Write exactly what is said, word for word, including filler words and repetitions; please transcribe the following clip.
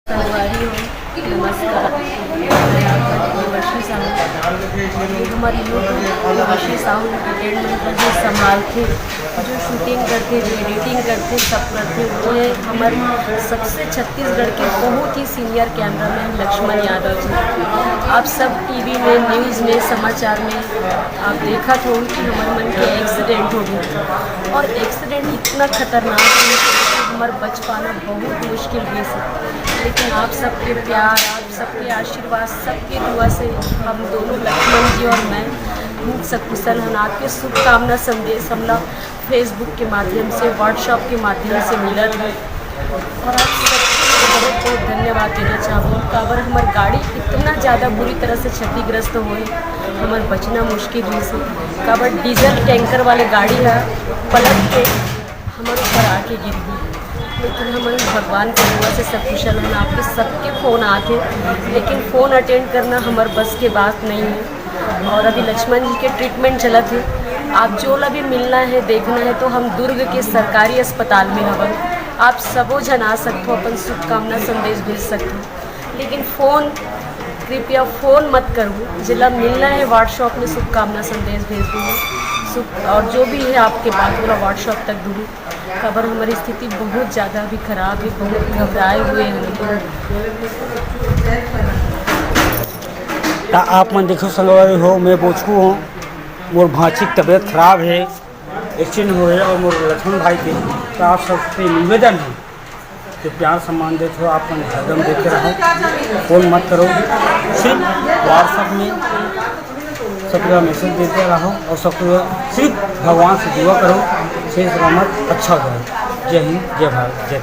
संगवारी हो, नमस्कार। मैं आपका उर्वशी साहू। ये हमारे YouTube उर्वशी साहू एंटरटेनमेंट का जो संभालथे, जो शूटिंग करथे, जो एडिटिंग करथे, सब करथे, वो है हमारे सबसे छत्तीसगढ़ के बहुत ही सीनियर कैमरामैन लक्ष्मण यादव जी। आप सब टीवी में, न्यूज़ में, समाचार में आप देखत हो कि हमारे मन के एक्सीडेंट हो गया, और एक्सीडेंट इतना खतरनाक है कि हमारे बच पाना बहुत मुश्किल रहिस, लेकिन आप सबके प्यार, आप सबके आशीर्वाद, सबके दुआ से हम दोनों, लक्ष्मण जी और मैं, हम सकुशल हन। आपके शुभकामना संदेश हमला Facebook के माध्यम से, WhatsApp के माध्यम से मिलत हे, और आप सबके बहुत बहुत धन्यवाद देना चाहूँ। काबर हमार गाड़ी इतना ज़्यादा बुरी तरह से क्षतिग्रस्त होए, हमार बचना मुश्किल रहिस हे। काबर डीजल टैंकर वाले गाड़ी है, पलट के हमारे ऊपर आके गिर गई, लेकिन हमन भगवान के दुआ से सकुशल हन। आपके सबके फ़ोन आते, लेकिन फ़ोन अटेंड करना हमारे बस के बात नहीं है। और अभी लक्ष्मण जी के ट्रीटमेंट चलत हे। आप जो ला भी मिलना है, देखना है, तो हम दुर्ग के सरकारी अस्पताल में हवन। आप सबो झन आ सकथो, अपन शुभकामना संदेश भेज सकथो, लेकिन फ़ोन, कृपया फ़ोन मत करो। जिला मिलना है, WhatsApp में शुभकामना संदेश भेज दूँगी। शुभ, और जो भी है आपके बात, पूरा WhatsApp तक दूँगी। काबर हमारी स्थिति बहुत ज़्यादा अभी खराब है, बहुत घबराए हुए हैं हम। त आप मन देखो संगवारी हो, मैं बोचकू हूँ, मोर भांची की तबीयत खराब है, एक्सीडेंट हो है और मोर लक्ष्मण भाई के। तो आप सबसे निवेदन है कि प्यार सम्मान देते हो, आप मन हरदम देते रहो, फ़ोन मत करो, सिर्फ WhatsApp में सबका मैसेज देते रहो और सबको सिर्फ भगवान से दुआ करो, सही सलामत अच्छा हो जाए। जय हिंद, जय भारत, जय।